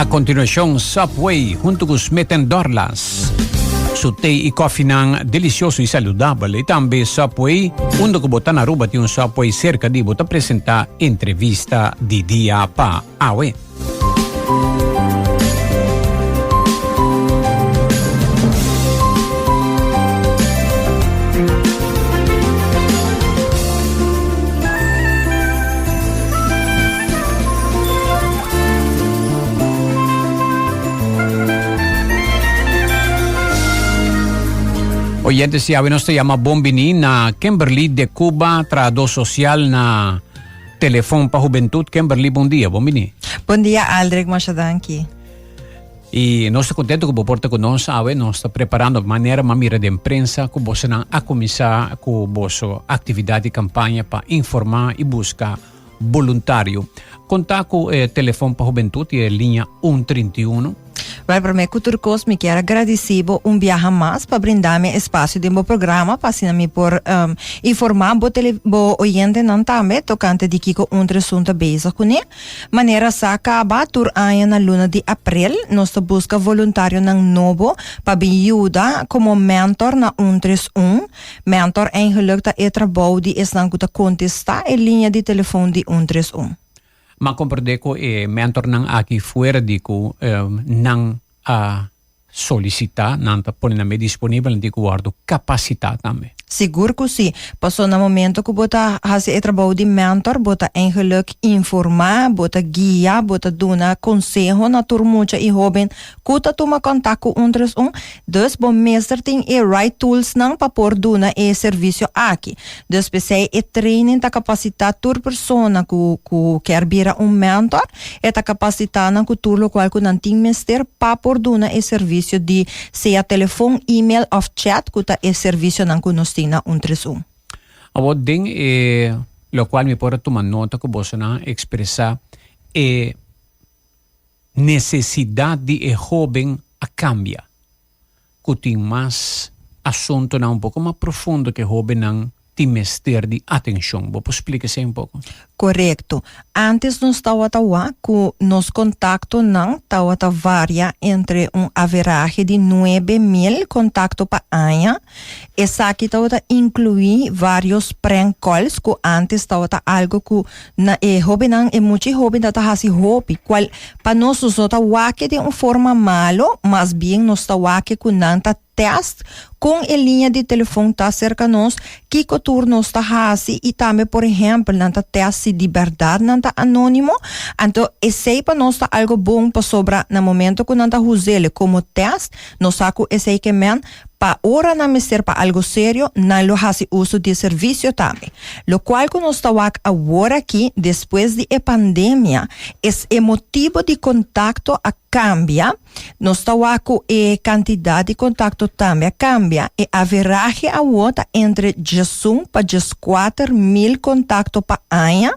continuacion Subway hunto cu Smith and Dorlas. Su té y koffienan delicioso y saludabel. Y tambe Subway, unda cu bo ta na Aruba tin un Subway cerca di bo ta presenta entrevista di dia pa awe. Oyentes, ya nos te llama Bombini na Kimberly de Cuba, trabajador social na Telefon pa Hubentud. Kimberly, bon dia, bon bini. Bon dia, Aldrich, masha danki. Y nos ta contento cu bo por ta cu nos awe. Nos ta preparando manera ma mira den prensa cu bosonan a cuminsa cu boso actividad y campaña pa informa y busca boluntario. Conta cu e Telefon pa Hubentud y e liña 131. Wel, promé ku tur kos mi kier a gradisí bo un biaha mas pa brinda mi espasio den bo programa pa asina mi por informá bo tele bo oyentenan tambe tokante di kiko un tresun ta bezig kuné. Manera sa kaba tur aña na luna di aprel nos ta buska voluntarionan nobo pa bin yuda komo mentor na un tres un. Mentor eigenlijk ta e trabou di esnan ku ta kontestá e liña di telefon di un tres un. M'a komprendé ku e mentornan aki fuera di ku nan a solisitá, nan ta pone nan mes disponibel, nan tin ku wòrdu kapasitá tambe. Sigur ku si. Pasobra na momento ku bo ta hasi e trabou di mentor, bo ta eigenlijk informá, bo ta guia, bo ta duna konseho na tur mucha i hóben ku ta tuma kontak ku un tres un. Dus bo mester tin e right toolsnan pa por duna e servisio aki. Dus p'esei e training ta kapasitá tur persona ku ku kier bira un mentor, e ta kapasitá nan ku tur lokual ku nan tin mester pa por duna e servisio di sea telefon, email òf chat ku ta e servisionan ku nos tin na un tres un. Awor den e lokual mi por a tuma nota ku bosonan a ekspresá e Nesesidat di e hóben a kambia, ku tin mas asuntunan un poko mas profundo ku e hóbennan tin mester di atenshon. Bo por splika esei un poko? Korekto. Ántes nos tawata wak ku nos kontaktonan tawata varia entre un averahe di 9000 kontakto pa aña. Esaki tawata inkluí vários prank calls ku ántes tawata algu ku Na e hobennan, e mucha hoben ta hasi hopi, cual pa nos nos no ta wak den un forma malo, mas bien nos ta wak cu nan ta test con e liña di telefon ta cerca nos, kico tur nos ta hasi y tambe por ehempel nan ta test si di berdad nan ta anonimo, anto esey pa nos ta algo bon pasobra na momento cu nan ta huzele como test, nos sa cu esey ke men Pa ora nan mester pa algo serio, nan lo hasi uso di e servisio tambe. Lokual ku nos ta wak awor aki, despues di e pandemia, es e motibo di kontakto a kambia, nos ta wak ku e kantidat di kontakto tambe a kambia, e averahe awor ta entre djesun pa djeskuater mil kontakto pa aña,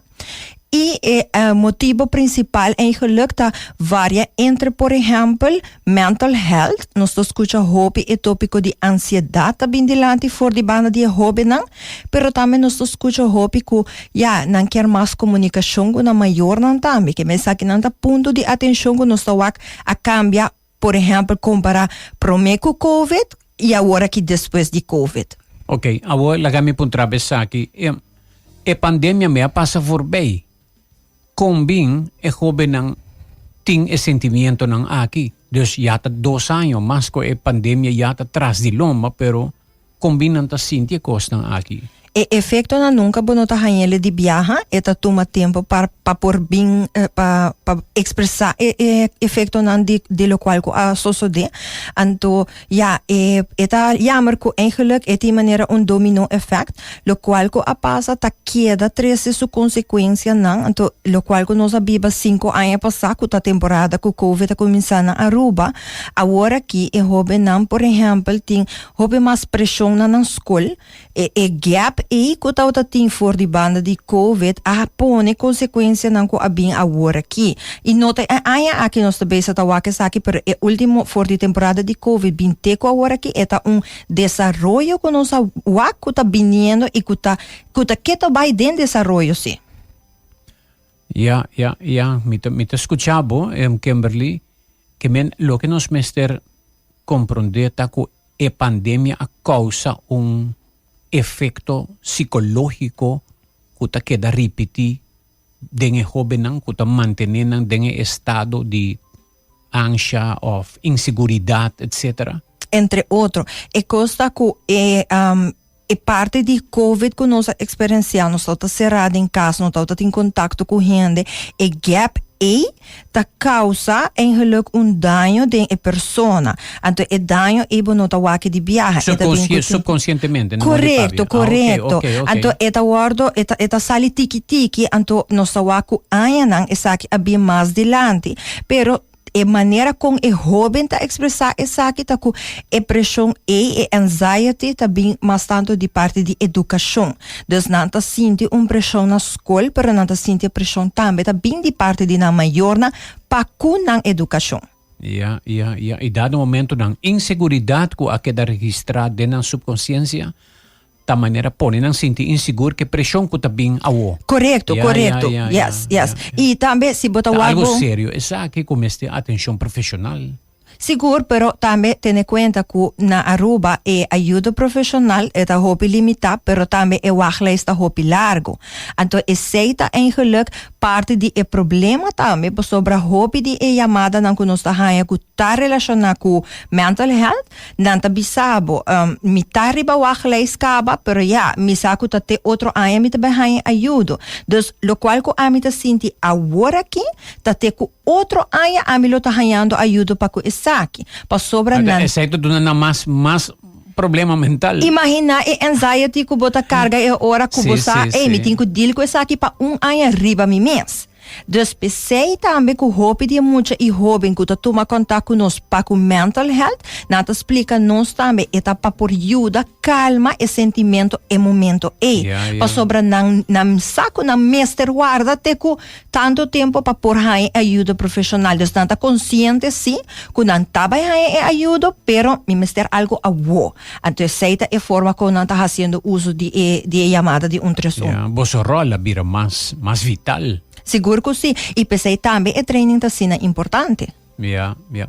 I e motibo principal eigenlijk ta varia entre por ehempel mental health, nos ta scucha hopi e topico di ansiedad ta bin dilanti for di banda di e hobennan, pero tambe nos ta scucha hopi cu ya nan kier mas comunicacion cu nan mayornan tambe, ke esakinan ta punto di atencion cu nos ta wak a cambia por ehempel compara prome cu covid y awor aki despues di covid. Ok, awor laga mi puntra bo esaki, E pandemia me a pasa voorbij. Kon bin e hobennan tin e sentimientonan aki? Dus ya ta dos aña o mas ku e pandemia ya ta tras di lomba, pero kon bin nan ta sinti e kosnan aki? E efectonan nunca bo no ta hañele di biaha, e ta tuma tempo pa pa por bin pa pa expresa e e efectonan di di locual cu a sosode. Anto ya e e ta jammer cu eigenlijk e tin manera un domino effect, locual cu a pasa ta keda trece su consecuencianan, anto locual cu nos a biba cinco aña pasa cu ta temporada cu covid a cuminsa na Aruba, awor aki e hobennan por ehempel tin hopi mas presion na nan scol, E e gap ei ku tabata tin for di banda di covid a pone konsekuensianan ku a bin awor aki. I no ta e aña aki nos ta bisa ta wak esaki pero e ultimo for di temporada di covid bin te ku awor aki e ta un desaroyo ku nos a wak ku ta biniendo i ku ta ku ta ke ta bai den desaroyo si. Ya, ya, ya, mi ta mi ta skucha bo, Kimberly. Ke men loke nos mester komprondé ta ku e pandemia a kousa un efekto sikológiko ku ta keda ripití den e hóbennan, ku ta mantené nan den e estado di ansha òf inseguridat, etcetera. Entre otro, e kos ta ku e e parti di covid ku nos a eksperensiá, nos tabata será den kas, no tabata tin kontakto ku hende, e gap ei ta kousa eigenlijk un daño den e persona. Anto e daño ei bo no ta wak di biaha. E ta bin ku tin. Subkonsientemente, no di Korekto, pabia. Ah, oké, korekto. oké, oké. Anto e ta wòrdu, e ta e ta sali tiki tiki, anto nos ta wak ku añanan esaki a bin mas dilanti. Pero E manera kon e hóben ta ekspresá esaki ta ku e preshon ei, e anxiety, ta bin mas tantu di parti di edukashon. Dus nan ta sinti un preshon na skol, pero nan ta sinti e preshon tambe ta bin di parti di nan mayornan pa ku nan edukashon. Ya, ya, ya. I dado momento nan inseguridat ku a keda registrá den nan supkonsiensia ta manera pone nan sinti insigur ke preshon ku ta bin awo. Korekto, Ya, korekto. ya, ya, Yes, ya, yes. ya. I tambe si bo ta Ta wak algo bo. serio esaki ku mester atenshon profeshonal. Sigur, pero tambe tene kuenta ku na Aruba e ayudo profeshonal e ta hopi limitá, pero tambe e wachtlijst ta hopi largu. Anto esei ta eigenlijk parti di e problema tambe, pasobra hopi di e yamadanan ku nos ta haña ku ta relashoná ku mental health, Nan ta bisa bo, Mi ta riba wachtlijst kaba, pero ya, mi sa ku ta te otro aña mi ta bai haña ayudo. Dus, lokual ku ami ta sinti awor aki, ta te ku otro aña ami lo ta hañando ayudo pa ku esaki. Pasobra nan. Esei ta duna nan mas, mas problema mental. Imaginá e anxiety ku bo ta karga e ora ku bo sa, ey, mi tin ku deal ku esaki pa un aña riba mi mes. Dus p'esei tambe ku hopi di e mucha i hóben ku ta tuma kontak ku nos pa ku mental health, nan ta splika nos tambe e ta pa por yuda kalma e sentimento e momento ei. Pasobra nan nan sa ku nan mester warda te ku tantu tempu pa por haña e ayudo profeshonal. Dus nan ta konsiente si ku nan ta bai haña e ayudo, pero mi mester algu awo. Anto esei ta e forma kon nan ta hasiendo uso di e di e yamada di un tres un. Ya, boso ròl a bira mas mas vital. Sigur ku si, i p'esei tambe e training ta asina importante. Ya, ya.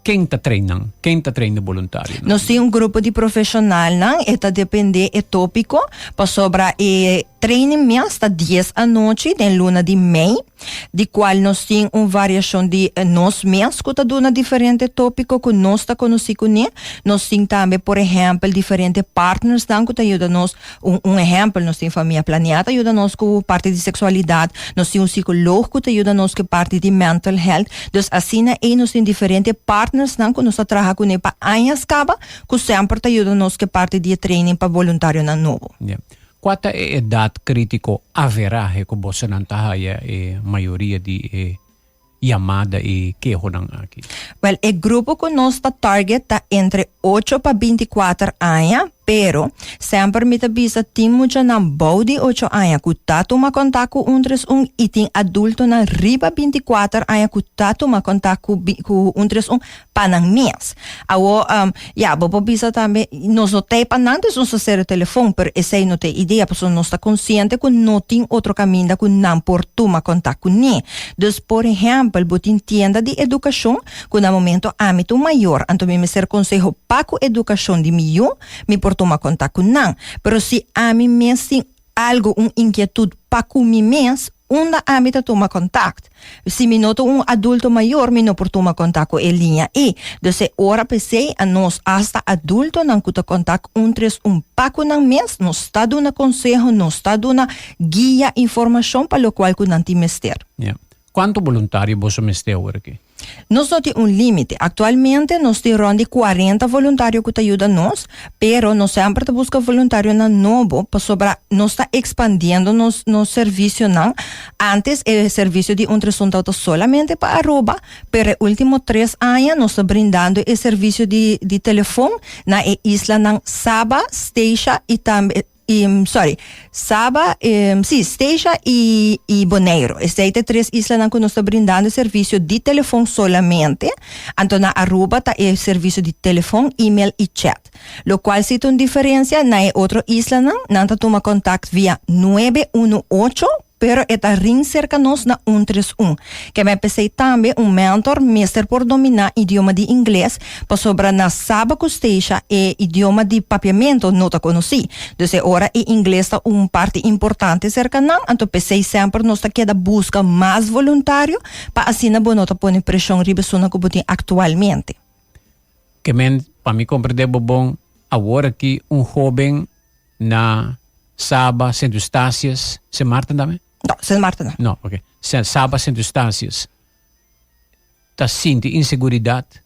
Ken ta train nan? Ken ta train e boluntarionan? Nos tin un grupo di profeshonalnan, e ta dependé e tópiko, pasobra e training mes ta dies anochi den luna di mei. Di cual nos tin un variacion di nos mes cu ta duna diferente topico cu nos ta conoci cune. Nos tin tambe por ehempel diferente partnersnan cu ta yuda nos. Un un ehempel, nos tin Famia Planea ta yuda nos cu parti di sexualidad, nos tin un psicoloog cu ta yuda nos cu e parti di mental health. Dus asina ey nos tin diferente partnersnan cu nos ta traha cune pa añas caba cu semper ta yuda nos cu e parti di e training pa voluntarionan nobo. Kua ta e edat krítiko averahe ku bosonan ta haya e mayoria di e yamada i kehonan aki? Wèl, e grupo ku nos ta target ta entre ocho pa binti kuater aña, pero semper mi ta bisa tin muchanan bou di ocho aña ku ta tuma kontak ku un tres un i tin adultonan riba binti kuater aña ku ta tuma kontak ku ku un tres un pa nan mes. Awo, ya, bo por bisa tambe, nos no ta e pa nan, dus nos ta sera telefon, pero esei no ta e idea, pasobra nos ta konsiente ku no tin otro kaminda ku nan por tuma kontak kuné. Dus, por ehèmpel, bo tin tienda di edukashon ku na momento ami ta un mayor, anto mi mester konseho pa ku edukashon di mi yu, mi por tuma kontak ku nan. Pero si ami mes tin algu, un inkietut pa ku mi mes, unda ami ta tuma kontakt? Si mi no ta un adulto mayor, mi no por tuma kontak ku e liña ei. Dus e ora p'esei a nos, asta adultonan ku ta kontak un tres un pa ku nan mes, nos ta duna konseho, nos ta duna guia, informashon pa lokual ku nan tin mester. Ya. Kuantu boluntario boso mester awor aki? Nos no tin un límite. Aktualmente nos tin rònt di kuarenta voluntario ku ta yuda nos, pero nos semper ta buska voluntarionan nobo pasobra nos ta ekspandiendo nos nos servisionan. Ántes e servisio di un tres un tabata solamente pa Aruba, pero e último tres aña nos ta brindando e servisio di di telefon na e islanan Saba, Statia i tambe I, sorry, Saba, sí, Statia i, i Boneiru. Esei ta e tres islanan ku nos ta brindando e servisio di telefon solamente. Anto na Aruba ta e servisio di telefon, email i chat. Lokual si ta un diferensia, na e otro islanan nan ta tuma kontakt via nuebe uno ocho. pero e ta ring serka nos na 131. Ke men p'esei tambe un mentor mester por dominá idioma di ingles, pasobra na Saba ku Statia e idioma di papiamentu no ta konosí. Dus e ora e ingles ta un parti importante serka nan, anto p'esei semper nos ta keda buska mas voluntario pa asina bo no ta pone preshon riba esunnan ku bo tin aktualmente. Ke men, pa mi komprendé bo bon, awor aki un hóben na Saba, Sint Eustatius, Sint Maarten tambe? No, Sint Maarten no. No, oké. Saba, Sint Eustatius ta sinti inseguridat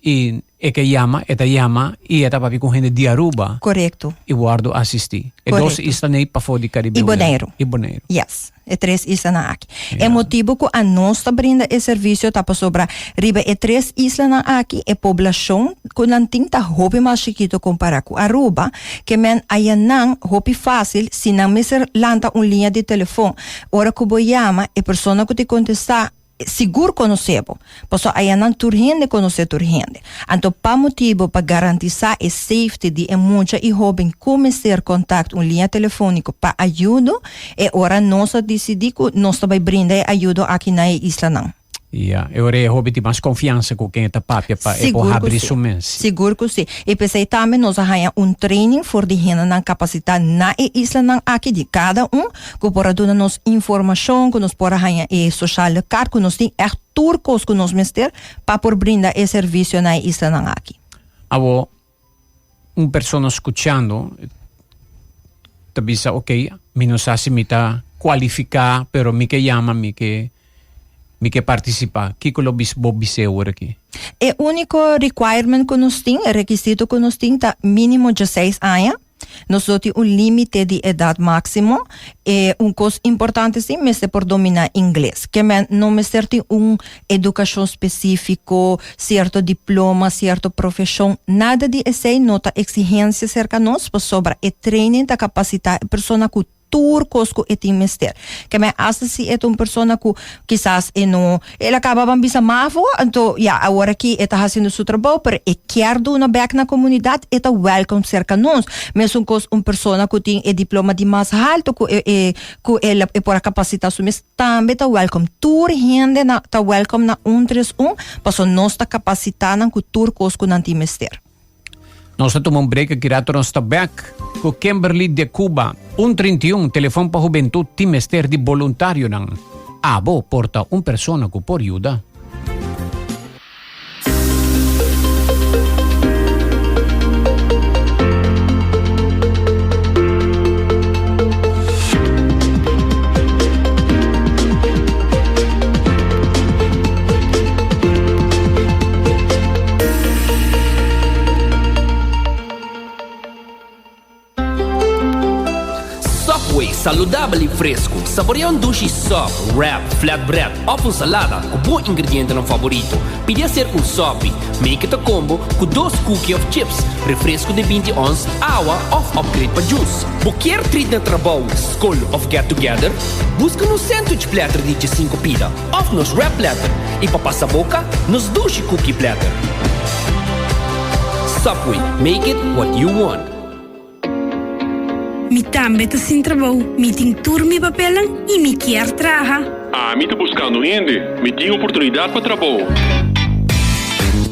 i e ke yama, e ta yama i e ta papia ku hende di Aruba. Korekto. I wòrdu asistí. E dos islanan ei pafó di Karibe. I Boneiru. I Boneiru. Yes. E tres islanan aki. E motibu ku anos ta brinda e servisio ta pasobra riba e tres islanan aki e poblashon ku nan tin ta hopi mas chikitu kompará ku Aruba, ke men ayanan hopi fásil si nan mester lanta un liña di telefon. Ora ku bo yama e persona ku ta kontestá Sigur konosé bo, pasobra ayanan tur hende konosé tur hende. Anto pa motibu pa garantisá e safety di e mucha i hóben ku mester kontakt un liña telefóniko pa ayudo, e ora nos a disidí ku nos ta bai brinda e ayudo aki na e islanan. Ya, e ora e hóben tin mas konfiansa ku ken e ta papia pa e por habri su mes. Sigur ku si. I p'esei tambe nos a haña un training for di hendenan kapasitá na e islanan aki di kada un, ku por a duna nos informashon, ku nos por a haña e sociale kaart, ku nos tin ègt tur kos ku nos mester pa por brinda e servisio na e islanan aki. Awor, un persona skuchando ta bisa, ok, mi no sa si mi ta kualifiká, pero mi ke yama, mi ke mi ke partisipá. Kiko lo bis bo bis'é awor aki? E úniko requirement ku nos tin, e rekisito ku nos tin ta mínimo dieseis aña. Nos lo tin un límite di edat máksimo. E un kos importante si, mester por dominá ingles. Ke men no mester tin un edukashon spesífiko, sierto diploma, sierto profeshon. Nada di esei no ta eksigensia serka nos, pasobra e training ta kapasitá e persona ku tur kos ku e tin mester. Ke men asta si e ta un persona ku kisas e no, el a kaba ban bisa mavo, anto ya awor aki e ta hasiendo su trabou, pero e kier duna bek na komunidat, e ta wèlkom serka nos. Mesun kos un persona ku tin e diploma di mas haltu ku e e ku el e por a kapasitá su mes tambe ta wèlkom. Tur hende na ta wèlkom na un tres un, pasobra nos ta kapasitá nan ku tur kos ku nan tin mester. Nos ta tuma un break aki rato nos ta back ku Kimberly de Cuba. Un 31, Telefon pa Hubentud tin mester di boluntarionan. Abo por ta un persona ku por yuda. Subway, saludabel y fresco. Saborea un dushi sub, wrap, flatbread of un salada cu bo ingredientenan favorito. Pidi hacer un sopi. Make it a combo cu dos cookie of chips, refresco di 20 ons, awa of upgrade pa juice. Bo kier treat na trabou, scol of get together? Busca nos sandwich platter di 15 pida. Of nos wrap platter y pa pasa boca nos dushi cookie platter. Subway, make it what you want. Mi tambe ta sin trabou, mi tin tur mi papelnan y mi kier traha. Ami ta buscando hende, mi tin oportunidad pa trabou.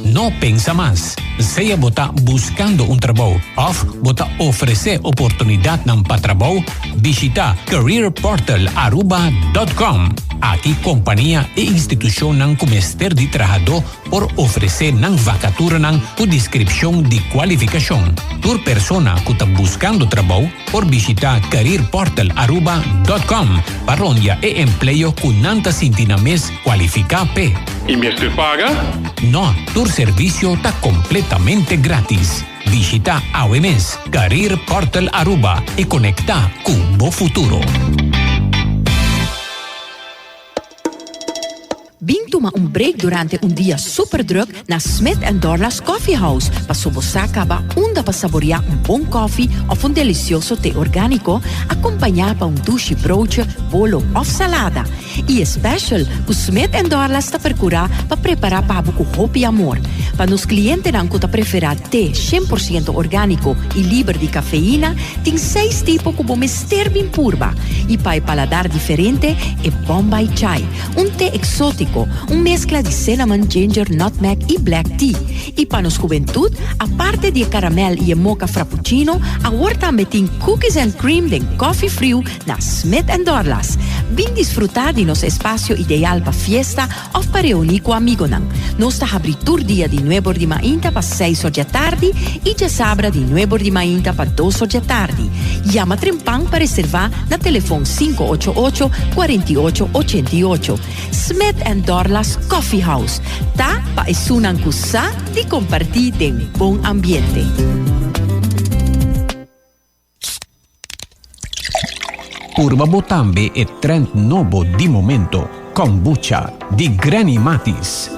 No pensa mas. Sea bo ta buscando un trabou of bo ta ofrece oportunidadnan pa trabou, Bishita careerportalaruba.com. Aki kompania i institushonnan ku mester di trahadó por ofresé nan vakaturanan ku deskripshon di kualifikashon. Tur persona ku ta buskando trabou por bishita careerportalaruba.com pa rondia e empleo ku nan ta sinti nan mes kualifiká p'e. I mester paga? No, tur servisio ta kompletamente grátis. Bishita awe mes Career Portal Aruba y conecta cu bo futuro. Bin. tuma un break durante un dia super druk na Smith and Dorlas Coffee House paso bo sa caba unda pa saborea un bon koffie of un delicioso te organico acompaña pa un dushi broodje, bolo of salada. Y e special cu Smith and Dorlas ta percura pa prepara pa bo cu hopi amor. Pa nos clientenan cu ta prefera te 100% organico y liber di cafeína, tin seis tipo cu bo mester bin purba. Y pa e paladar diferente, e Bombay Chai, un te exotico, un mezcla di cinnamon, ginger, nutmeg y black tea. Y pa nos hubentud, aparte di e caramel y e mocha frappuccino, awor tambe tin cookies and cream den coffee friu na Smith and Dorlas. Bin disfruta di nos espacio ideal pa fiesta of pa reuni cu amigonan. Nos ta habri tur dia di nuebor di mainta pa seis or djatardi y djasabra di nuebor di mainta pa dos or djatardi. Yama trempan pa reserva na telefon 588 48 88. Smith and Dorlas Coffee House ta pa esunnan cu sa di comparti den bon ambiente. Purba bo tambe e trend nobo di momento, Kombucha di Granny Matis.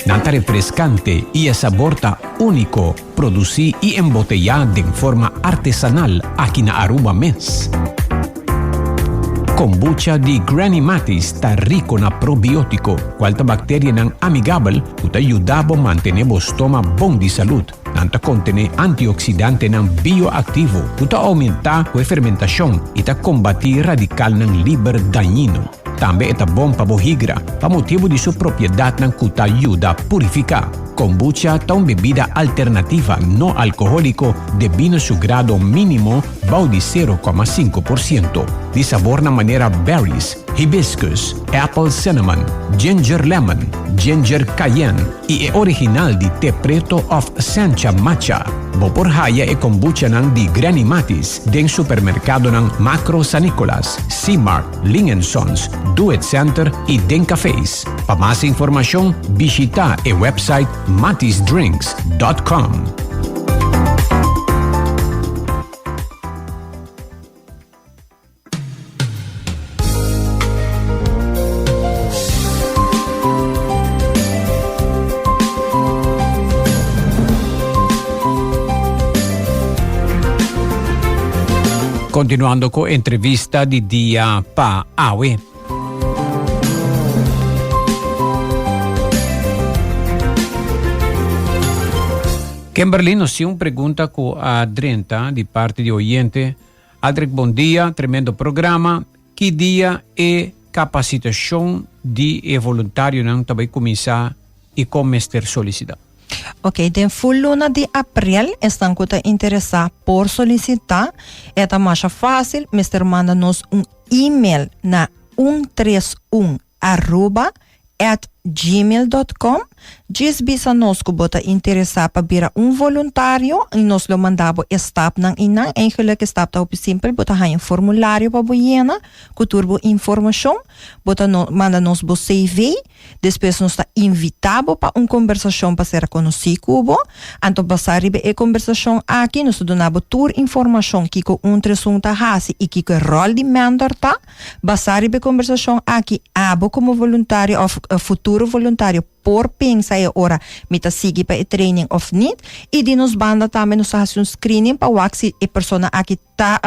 Nan ta refrescante y e sabor ta unico, produci y embotella den forma artesanal aki na Aruba mes. Kombucha di Granny Matis ta rico na probiotico, cual ta bacterianan amigabel cu ta yuda bo mantene bo stoma bon di salud. Nan ta kontené antioksidantenan bioaktivo ku ta oumentá ku e fermentashon i ta kombatí radikalnan liber dañino. Tambe e ta bon pa bo higra pa motibu di su propiedatnan ku ta yuda purifiká. Kombucha ta un bebida alternativa no alkohóliko debí na su grado mínimo bou di 0,5% di sabornan manera berries, hibiscus, apple cinnamon, ginger lemon, ginger cayenne i e original di te preto of sencha matcha. Bo por haya e kombuchanan di Granny Matis den supermerkadonan Makro San Nicolas, Seamart, Ling and Sons, Do It Center i den cafés. Pa mas informashon bishita e website matisdrinks.com. Continuando cu entrevista di dia pa awe. Kimberly nos tin un pregunta cu a drenta di parti di oyente. Aldrich bon dia, tremendo programa. Ki dia e capacitacion di e voluntarionan ta bay cuminsa y con mester solicita? Ok, den full luna di april esnan cu ta interesa por solicita. E ta masha facil, mester manda nos un email na un tres un aruba at gmail dot com. Djis bisa nos ku bo ta interesá pa bira un voluntario i nos lo manda bo e stapnan einan. Eigenlijk e stap ta hopi simpel, bo ta haña un formulario pa bo yena ku tur bo informashon. Bo ta no manda nos bo CV, despues nos ta invitá bo pa un kombersashon pa sera konosí ku bo. Anto basá riba e kombersashon aki nos ta duna bo tur informashon kiko un tres un ta hasi i kiko e ròl di mèntor ta. Basá riba e kombersashon aki, abo komo voluntario òf futuro voluntario por pensa e ora mi ta sigui pa e training òf nit. I di nos banda tambe nos ta hasi un screening pa wak si e persona aki ta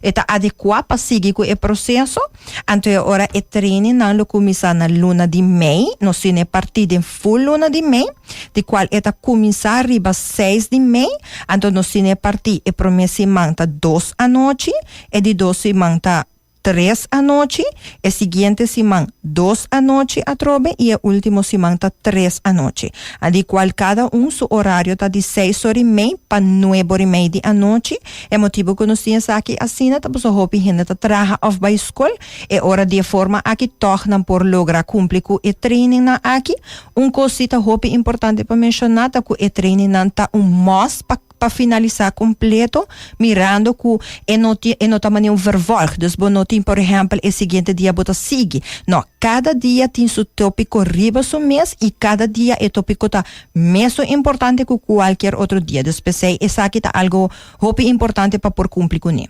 e ta adekuá pa sigui ku e proseso. Anto e ora e trainingnan lo kuminsá na luna di mei. Nos tin e partí den ful luna di mei, di kual e ta kuminsá riba seis di mei. Anto nos tin e partí e promé siman ta dos anochi. E di dos siman ta tres anochi, e siguiente siman dos anochi atrobe y e ultimo siman ta tres anochi. A di cual cada un su horario ta di seis or y mei pa nuebe or y mei di anochi. E motibo cu nos tin esaki asina ta pasobra hopi hende ta traha of bay scol. E ora di e forma aki tog nan por logra cumpli cu e trainingnan aki. Un cos si ta hopi importante pa menciona ta cu e trainingnan ta un must pa. pa finalisá kompleto mirando ku e no tin e no ta manera un vervolg dus bo no tin por ehèmpel e siguiente dia bo ta sigui no kada dia tin su tópiko riba su mes i kada dia e tópiko ta mesun importante ku kualkier otro dia dus p'esei esaki ta algo hopi importante pa por kumpli kuné.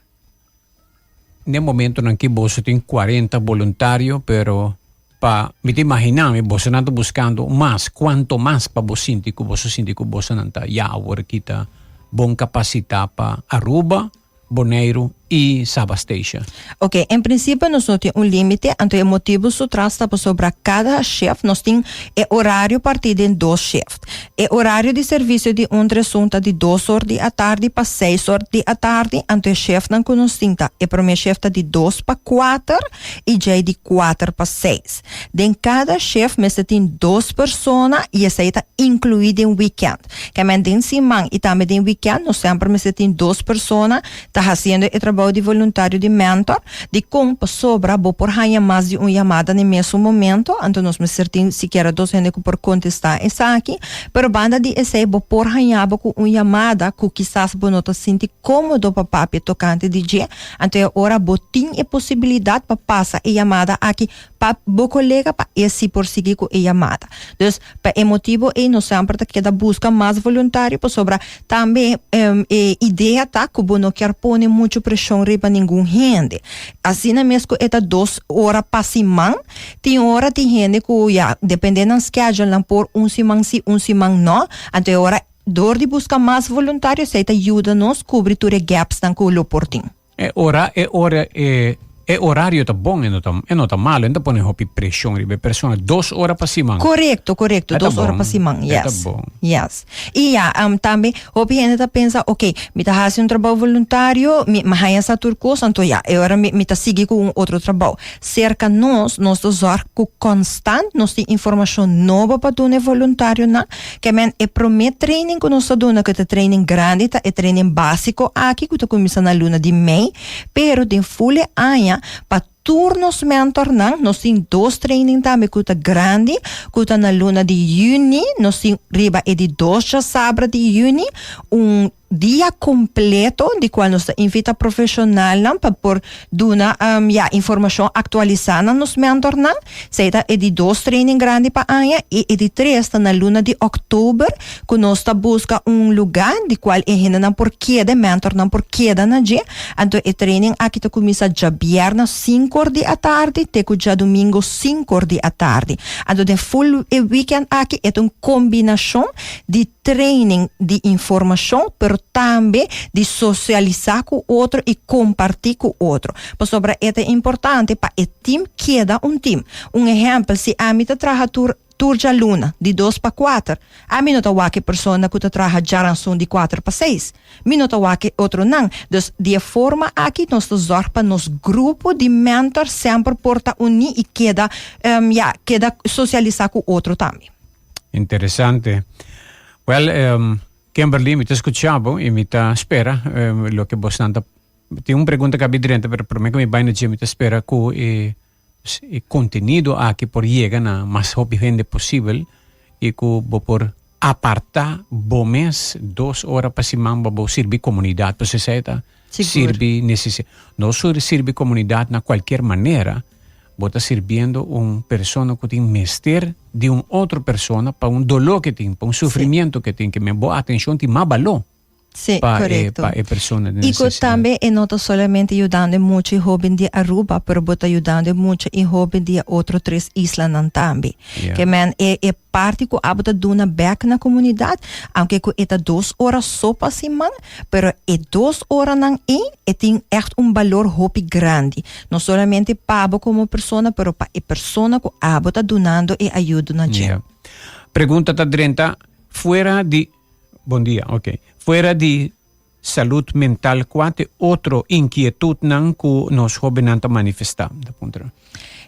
N'e momentonan ki boso tin 40 boluntario pero. Pa mi ta imaginá mi bosonan ta buskando mas, kuanto mas pa bo sinti ku boso sinti ku bosonan ta ya awor aki ta bon kapasitá pa Aruba, Boneiru i Saba Station. Ok, en prinsipio nos no tin un límite, anto e motibu su tras ta pasobra kada shift nos tin e orario partí den dos shift. E orario di servisio di un tresun ta di dos or di atardi pa seis or di atardi, anto e shiftnan ku nos tin ta, e promé shift ta di dos pa kuater, i djei di kuater pa seis. Den kada shift mester tin dos persona i esei ta inkluí den wikènt. Kèmen den siman i tambe den wikènt nos semper mester tin dos persona ta hasiendo e trabou di voluntario di mentor. Dikon? Pasobra bo por haña mas di un yamada na e mesun momento, anto nos mester tin sikiera dos hende ku por kontestá esaki. Pero banda di esei bo por haña bo ku un yamada ku kisas bo no ta sinti kómodo pa papia tokante di dje, Anto e ora bo tin e posibilidat pa pasa e yamada aki pa bo kolega pa e si por sigui ku e yamada. Dus pa e motibu ei nos semper ta keda buska mas voluntario pasobra tambe e idea ta ku bo no kier pone muchu preshon riba ningun hende. Asina mes ku e ta dos ora pa siman, tin ora tin hende ku ya depende nan schedule nan por un siman si un siman no, anto e ora Dor di buska mas voluntario esei ta yuda nos kubri tur e gapsnan ku lo por tin. E ora e ora e e orario ta bon e no ta e no ta malo e no ta pone hopi preshon riba e persona dos ora pa siman. Korekto korekto E ta dos ora bon pa siman e ta yes bon. yes i ya tambe hopi hende ta pensa ok mi ta hasi un trabou voluntario mi mi haña sa tur kos anto ya e ora mi mi ta sigui ku un otro trabou serka nos nos ta zorg ku konstant nos tin informashon nobo pa duna e voluntarionan Ke men e promé training ku nos ta duna ku ta training grandi ta e training básiko aki ku ta kuminsá na luna di mei, pero den ful e aña pa tur nos mentornan nos tin dos training tambe ku ta grandi ku ta na luna di yüni, nos tin riba e di dos djasabra di yüni un dia completo di cual nos ta invita profesionalnan pa por duna ya informacion actualisa na nos mentornan. Esey ta e di dos training grandi pa aña y e di tres ta na luna di october cu nos ta busca un luga di cual e hendenan por keda, e mentornan por keda na dje. Anto e training aki ta cuminsa djabierna cinco or di atardi te cu djadomingo cinco or di atardi. Anto den full e weekend aki e ta un combinacion di training di informashon pero tambe di sosialisá ku otro i kompartí ku otro. Pasobra e ta importante pa e tim keda un tim. Un ehèmpel, si ami ta traha tur tur djaluna di dos pa kuater, ami no ta wak e persona ku ta traha djaranson di kuater pa seis. Mi no ta wak e otronan. Dus di e forma aki nos ta zòrg pa nos grupo di mèntor semper por ta uní i keda ya keda sosialisá ku otro tambe. Interesante. Well, um, Kimberly, mi ta escucha bo y mi ta spera um, lo que bosnan ta... Tin un pregunta que abi drenta, pero prome que mi bai na dje, mi ta spera ku e, e contenido aki por yega na mas hopi hende posibel y ku bo por aparta bo mes dos ora pa siman pa bo sirbi comunidad. Pues esei ta Sigur. sirbi necesi no sur sirbi comunidad na cualkier manera, Bo ta sirbiendo un persona ku tin mester di un otro persona pa un doló ke tin, pa un sufrimiento ke tin, ke men bo atenshon tin mas baló Sí, pa e, korekto. pa e persona den I ku nesesidat. tambe e no ta solamente yudando e mucha i hóben di Aruba, pero bo ta yudando e mucha i hóben di e otro tres islanan tambe. Ja. Ke men e e parti ku abo ta duna bèk na komunidat, aunke ku e ta dos ora so pa siman, pero e dos oranan ei e tin ègt un balor hopi grandi, no solamente pa bo komo persona, pero pa e persona ku abo ta dunando e ayudo na dje. Ja. Pregunta ta drenta fuera di Bon dia, ok. Fuera di salud mental kua t'e otro inkietudnan ku nos hobennan ta manifestá? Ta puntra.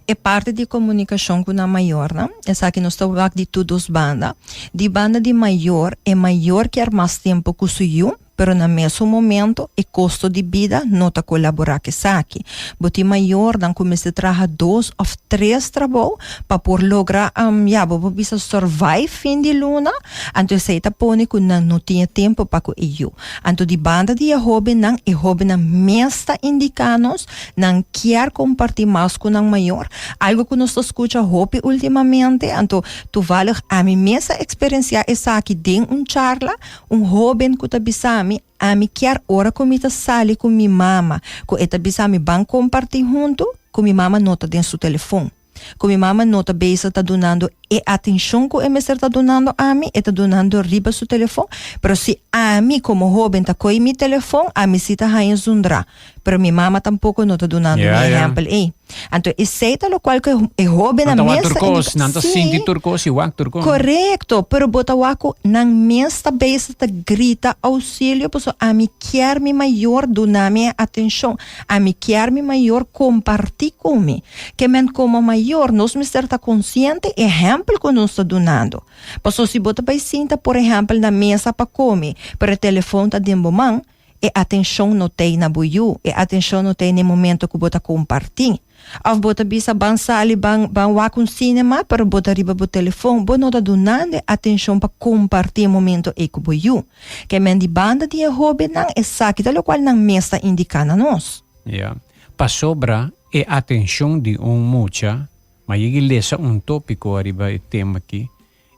E parti di komunikashon ku nan mayornan, esaki nos ta wak di tur dos banda. Di banda di mayor, e mayor kier mas tempu ku su yu, pero na mesun momento e kosto di bida no ta kolaborá ku esaki. Bo tin mayornan ku mester traha dos òf tres trabou pa por logra, ya, bo por bisa survive fin di luna, Anto esei ta pone ku nan no tin e tempu pa ku e yu. Anto di banda di e hóbennan, e hóbennan mes ta indiká nos, nan kier kompartí mas ku nan mayor. Algu ku nos ta skucha hopi últimamente, anto toevallig ami mes a eksperensiá esaki den un charla, un hóben ku ta bisa mi, Ami kier ora ku mi ta sali ku mi mama, ku e ta bisa mi ban kompartí huntu, ku mi mama no ta den su telefon. Ku mi mama no ta bezig ta dunando e atenshon ku e mester ta dunando ami, e ta dunando riba su telefon. Pero si ami komo hoben ta kohe mi telefon, ami si ta haña zundra. Pero mi mama tampoko no ta dunando mi ehèmpel ei. Anto esei ta lokual ku e hobennan Nan ta wak mes tur ta kos, indika. nan ta Sí. sinti tur kos i wak tur kos. Korekto, pero bo ta wak ku nan mes ta bezig ta grita ousilio pasobra ami kier mi mayor duna mi e atenshon, ami kier mi mayor kompartí ku mi. Ke men komo mayor nos mester ta konsiente e ehèmpel ku nos ta dunando. Pasobra si bo ta bai sinta por ehèmpel na mesa pa kome, pero e telefon ta den bo man, E atenshon no t'ei na bo yu, e atenshon no t'ei na e momento ku bo ta kompartí. Òf bo ta bisa ban sali, ban ban wak un sinema, pero bo ta riba bo telefon. Bo no ta dunando e atenshon pa kompartí e momento ei ku bo yu. Ke men di banda di e hóbennan, esaki ta lokual nan mes ta indiká na nos. Ya. Pasobra e atenshon di un mucha, ma yegi lesa un tópiko ariba e tema aki,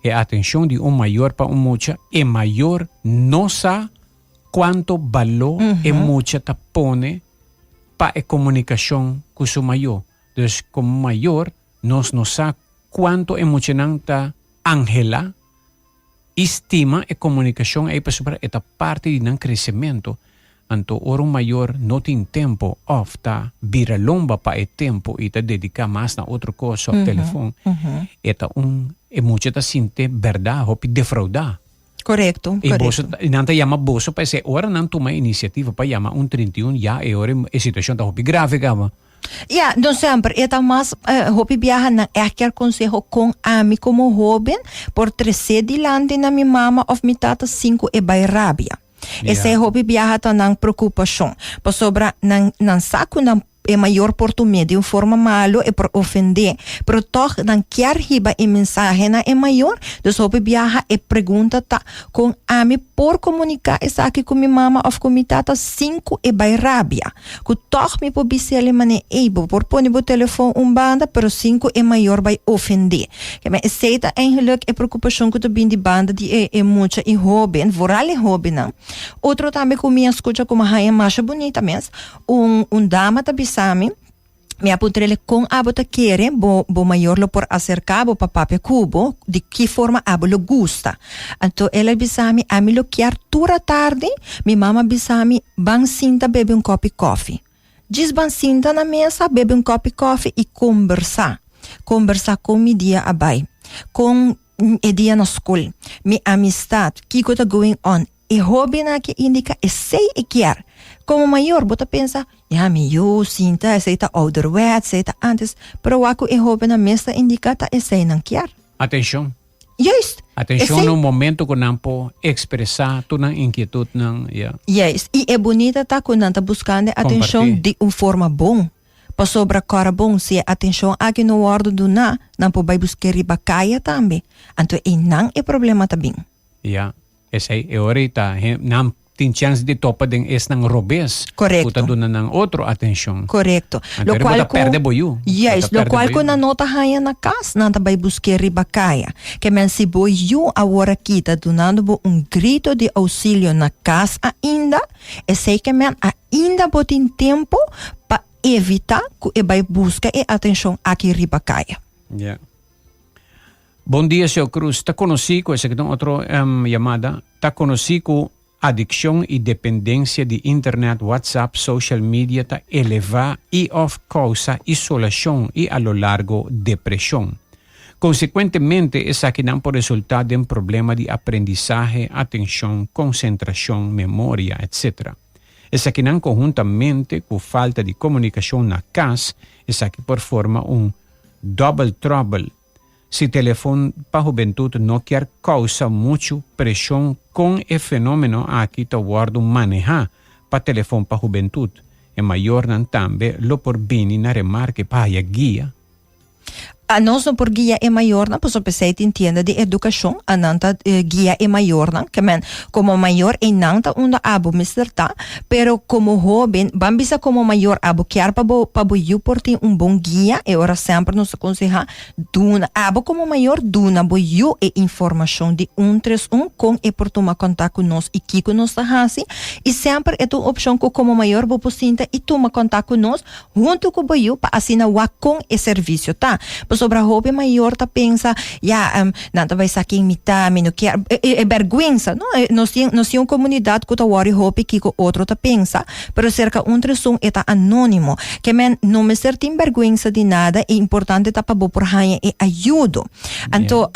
e atenshon di un mayor pa un mucha, e mayor no sa Cuanto baló e mucha ta pone pa e comunicacion cu su mayor. Dus como mayor nos no sa cuanto e muchanan ta anhela y stima e comunicacion ey pasobra e ta parti di nan crecemento. Anto ora un mayor no tin tempo of ta bira lomba pa e tempo y ta dedica mas na otro cos of telefon, e ta un e mucha ta sinti berdad hopi defrauda. Korekto, E boso, korekto. e nan ta yama boso pa esei. Ora nan tuma e inisiativa pa yama un 31, ya e ora e situashon ta hopi grave kaba. Ja, no semper. E ta mas eh, hopi biaha nan ègt kier konseho kon ami komo hóben por tresé dilanti na mi mama òf mi tata sin ku e bai rabia. Esei Ja. hopi biaha ta nan preokupashon. Pasobra nan nan sa ku nan E mayor por tum'é di un forma malu, e por ofend'é, pero tòg nan kier hiba e mensahe na e mayor. Dus hopi biaha e pregunta ta, Kon ami por komuniká esaki ku mi mama òf ku mi tata sin ku e bai rabia? Ku tòg mi por bis'el e manera, Ey, bo por pone bo telefòn un banda, pero sin ku e mayor bai ofend'é. Keme esei ta eigenlijk e preokupashon ku ta bin di banda di e e mucha i hóben, vooral e hóbennan. Otro tambe ku mi a skucha ku mi a haña masha bunita mes, Un un dama ta bisa mi, mi a puntr'el kon abo ta kere bo bo mayor lo por aserká bo pa papia ku bo, di ki forma abo lo gusta. Anto el a bisa mi, ami lo kier tur atardi mi mama bisa mi ban sinta bebe un kòpi kòfi. Djis ban sinta na mesa bebe un kòpi kòfi i kombersá. Kombersá kon mi dia a bai, kon e dia na skol, mi amistat, kiko ta going on. E hóbennan aki indica esey e kier. Como mayor bo ta pensa, ya mi yu sinta esey ta ouderwets, esey ta antes, pero wak cu e hóbennan mes ta indica ta esey nan kier. Atencion. Juist. Atencion Esey. na un momento cu nan por expresa tur nan inquietudnan, ya. Juist. Y e bunita ta cu nan ta buscando e atencion Comparti. di un forma bon. Pasobra cora bon, si e atencion aki no wordo duna, nan por bay busque riba caya tambe. Anto eynan e problema ta bin. Ya, esei e ora ei ta he nan tin chèns di topa den esnan robes ku ta Korekto. duna nan otro atenshon. Korekto. Anto Lokual bo ta ku pèrdè bo yu. Bo ta Juist, pèrdè lokual bo ku yu. nan no ta haña na kas, nan ta bai busk'é riba kaya. Ke men si bo yu awor aki ta dunando bo un grito di ousilio na kas ainda, esei ke men ainda bo tin tempu pa evitá ku e bai buska e atenshon aki riba kaya. Ya. Bon dia señor Cruz, ta conoci cu esaki ta un otro yamada, ta conoci cu adiccion y dependencia di internet, WhatsApp, social media ta eleva y of causa isolacion y a lo largo depresion. Consecuentemente esakinan por resulta den problema di aprendizahe, atencion, concentracion, memoria, etc. Esakinan conhuntamente cu falta di comunicacion na cas, esaki por forma un double trouble. Si telefon pa hubentud no kier causa muchu presion con e fenomeno aki ta wordo maneha pa telefon pa hubentud, e mayornan tambe lo por bini na remarke pa haya guia. Anos no por guia e mayornan, pasobra p'esei tin tienda di edukashon, anan ta guia e mayornan, ke men komo mayor einan ta unda abo mester ta, pero komo hóben, ban bisa komo mayor abo kier pa bo pa bo yu por tin un bon guia, e ora semper nos ta konsehá duna abo komo mayor duna bo yu e informashon di un tres un kon e por tuma kontak ku nos i kiko nos ta hasi, i semper e ta un opshon ku komo mayor bo por sinta i tuma kontak ku nos huntu ku bo yu pa asina wak kon e servisio ta. Pasobra hopi mayor ta pensa, ya, nan ta bai sa ken mi ta, mi no kier, e bèrgwensa, no? Nos tin, nos tin un komunidat ku ta wòri hopi kiko otro ta pensa, pero serka un tresun e ta anónimo. Ke men no mester tin bèrgwensa di nada, e importante ta pa bo por haña e ayudo. Anto,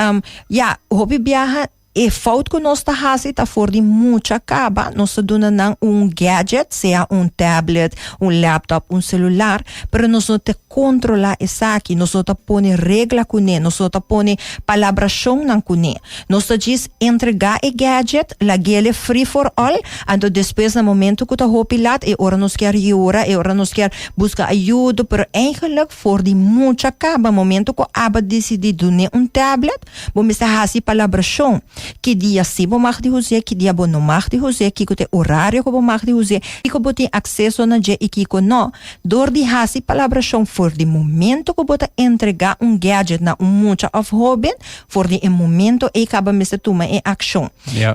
ya, hopi biaha E fout ku nos ta hasi ta for di mucha kaba nos ta duna nan un gadget, sea un tablet, un laptop, un celular, pero nos no ta kontrolá esaki, nos no ta pone regla kuné, nos no ta pone palabrashonnan kuné. Nos ta djis entregá e gadget, lag'ele free for all, anto despues na momento ku ta hopi lat e ora nos kier yora, e ora nos kier buska ayudo, pero eigenlijk for di mucha kaba momento ku aba disidí dun'é un tablet, Bo mester hasi palabrashon. Ki dia si bo mag di us'é, ki dia bo no mag di us'é, kiko ta e orario ku bo mag di us'é, kiko bo tin akseso na dje i kiko no. Dor di hasi palabrashon for di momento ku bo ta entregá un gadget na un mucha òf hóben, for di e momento ei kaba mester tuma e akshon.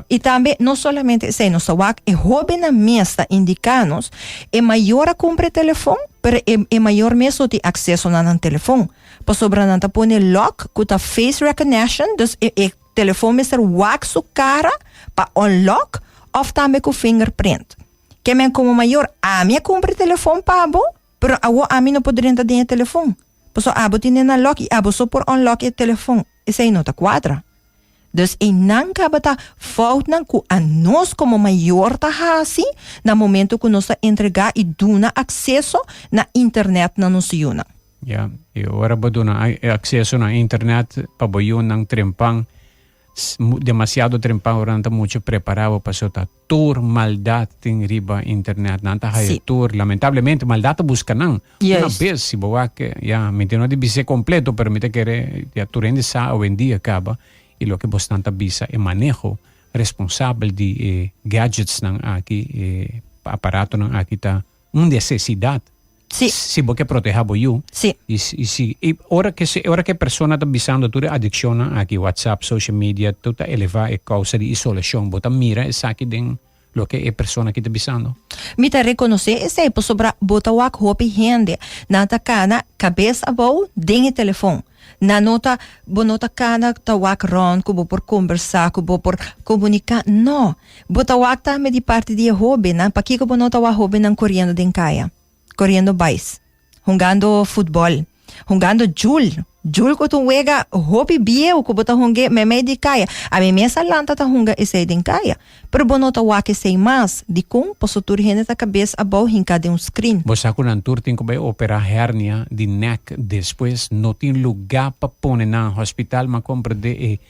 I tambe no solamente esei, nos ta wak e hóbennan mes ta indiká nos, e mayor a kumpra e telefon, pero e e mayor mes no tin akseso na nan telefon. Pasobra nan ta pone lock ku ta face recognition, dus e e telefon mester wak su kara pa unlock òf tambe ku fingerprint. Ke men komo mayor ami a kumpra e telefon pa bo, pero awor ami no por drenta den e telefon. Pasobra abo tene na lock i abo so por unlock e telefon. Esei no ta kuadra. Dus einan kaba ta foutnan ku anos komo mayor ta hasi na momento ku nos ta entregá i duna akseso na internet na nos yunan. Ya, i ora bo duna akseso na internet pa bo yunan trempan, demasiado trempan ora nan ta mucho prepará bo pasobra ta tur maldat tin riba internet. Nan ta haya tur, lamentablemente maldat ta buska nan. Una bes si bo wak, ya, mi tin no di bis'é kompleto pero mi ta kere ya tur hende sa awendia kaba i loke bosnan ta bisa e maneho responsabel di e gadgetsnan aki, e aparatonan aki ta un nesesidat. Sí. Si bo ke proteha bo yu. Sí. I i si i ora ke si ora ke persona ta bisando tur e adikshonnan aki, WhatsApp, social media, tur ta eleva e kousa di isolashon. Bo ta mira esaki den loke e persona aki ta bisando? Mi ta rekonosé esei pasobra bo ta wak hopi hende nan ta kana kabes abou den e telefon. Nan no ta, bo no ta kana ta wak rònt ku bo por kombersá, ku bo por komuniká. No. Bo ta wak tambe di parti di e hóbennan. Pakiko bo no ta wak hóbennan koriendo den kaya? Koriendo bais, hungando futbòl, hungando djul. Djul ku ta un wega hopi bieu ku bo ta hung'é meimei di kaya. Ami mes a lanta ta hunga esei den kaya. Pero bo no ta wak esei mas. Dikon? Pasobra tur hende ta kabes abou hinká den un screen. Bo sa ku nan tur tin ku bai operá hernia di nèk despues. No tin lugá pa pone nan hospital. M'a komprendé e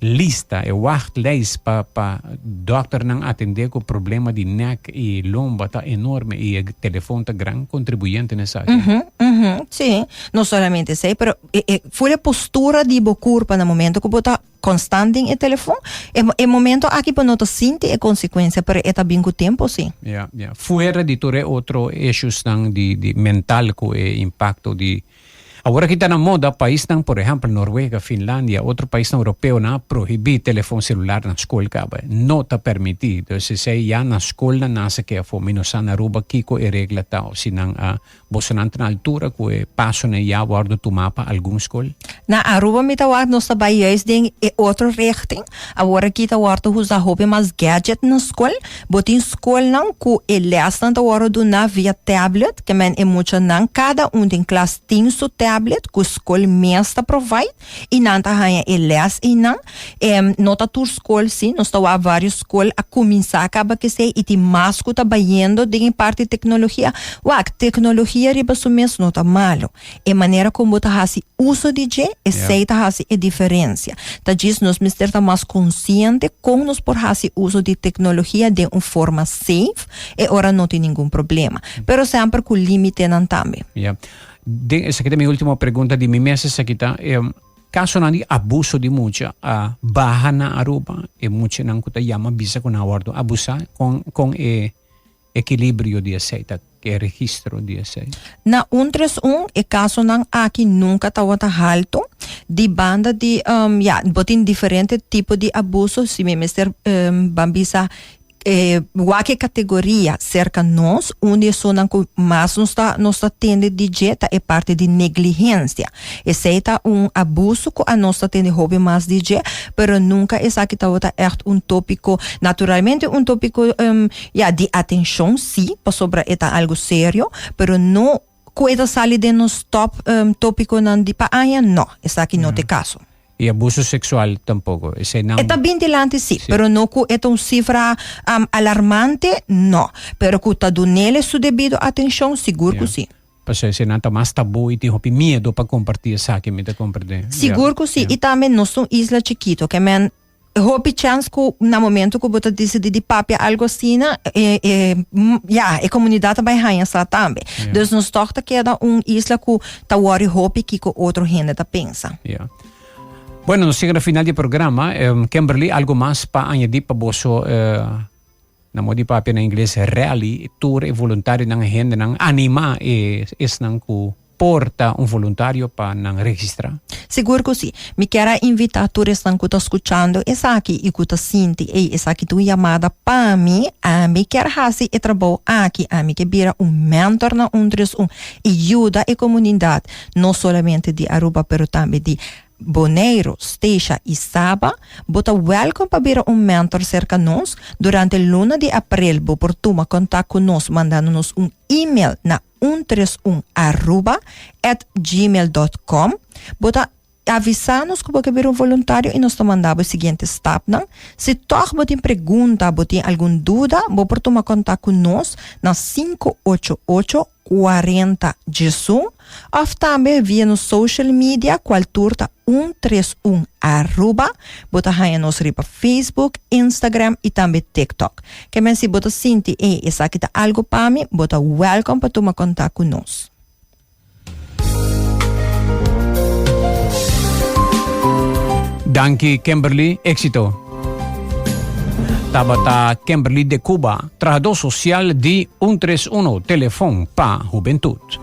lista, e wachtlijst pa pa dòkternan atendé ku problema di nèk i lomba ta enorme i e telefon ta gran kontribuyente na esaki. Ujú, ujú, sí. No solamente esei, pero e e full e postura di bo kurpa na momento ku bo ta konstant den e telefon, e e momento aki bo no ta sinti e konsekuensia, pero e ta bin ku tempu sí. Ya, ya. Fuera di tur e otro issuesnan di di mental ku e impakto di Awor aki ta na moda, paisnan, por ehèmpel Norwega, Finlandia, otro paisnan europeo nan a prohibí telefon selular na skol kaba. No ta permití. Dus esei ya na skolnan nan sa ke afó. Mi no sa na Aruba kiko e regla ta òf si nan a bosonan ta na altura ku e pasonan ya wòrdu tumá pa algun skol. Na Aruba mi ta wak nos ta bai juist den e otro richting. Awor aki ta wòrdu usa hopi mas gadget na skol. Bo tin skolnan ku e lèsnan ta wòrdu duná via tablet, ke men e muchanan kada un den klas tin su tablet ku skol mes ta provide i nan ta haña e lès einan. No ta tur skol si, nos ta wak vários skol a kuminsá kaba ku esei i tin mas ku ta bayendo den e parti teknologia. Wak, teknologia riba su mes no ta malu. E manera kon bo ta hasi uso di dje, esei ta hasi e diferensia. Ta djis nos mester ta mas konsiente kon nos por hasi uso di teknologia den un forma safe, e ora no tin ningun problema. Pero semper ku límitenan tambe. Ya. Den esaki ta mi ultimo pregunta di mi mes esaki ta kasonan di abuso di mucha a baha na Aruba e muchanan ku ta yama bisa ku nan a wòrdu abusá kon kon e ekilibrio di esei ta e registro di esei? Na un tres un e kasonan aki nunka tabata haltu di banda di ya bo tin diferente tipo di abuso si mi mester ban bisa E wak e kategoria serka nos, un di esunnan ku mas nos ta nos ta tende di dje ta e parti di negligensia. Esei ta un abuso ku anos ta tende hopi mas di dje, pero nunka esaki tabata ègt un tópiko, naturalmente un tópiko ya di atenshon sí, pasobra e ta algu serio, pero no ku e ta sali den nos tòp tópikonan di pa aña, no, esaki no ta e kaso. I abuso seksual tampoko. Eseinan. E ta bin dilanti si, pero no ku e ta un sifra alarmante, no. Pero ku ta dunele su debido atenshon, sigur ku si. Pasobra eseinan ta mas tabú i tin hopi miedu pa kompartí esaki, mi ta komprendé. Sigur ku si. I tambe nos ta un isla chikito, ke men hopi chèns ku na momento ku bo ta disidí di papia algu asina, e e ya, e komunidat ta bai haña sa tambe. Dus nos tòg ta keda un isla ku ta wòri hopi kiko otro hende ta pensa. Ya. Bueno, nos yega na final di e programa. Kimberly, algo mas pa añadí pa boso na modo di papia na ingles rally, tur e voluntarionan, e hendenan, animá e esnan ku por ta un voluntario pa nan registrá? Sigur ku sí. Mi kier a invitá tur esnan ku ta skuchando esaki i ku ta sinti, Ey, esaki ta un yamada pa mi, ami kier hasi e trabou aki, ami ke bira un mentor na 131 i yuda e komunidat, no solamente di Aruba pero tambe di Boneiru, Statia i Saba, bo ta wèlkom pa bira un mentor serka nos. Durante luna di aprel bo por tuma kontak ku nos mandando nos un email na un tres un aruba at gmail dot com. Bo ta avisá nos ku bo ke bira un voluntario i nos ta manda bo e siguiente stapnan. Si tòg bo tin pregunta, bo tin algun duda, bo por tuma kontak ku nos na 588 40 11 òf tambe via nos social media kual tur ta un tres un Aruba. Bo ta haña nos riba Facebook, Instagram i tambe TikTok. Ke men si bo ta sinti ey esaki ta algu pa mi, bo ta wèlkòm pa tuma kontak ku nos. Danki Kimberly, éxito. Tabata Kimberly de Cuba, trahadó sosial di 131 Telefon pa Hubentut.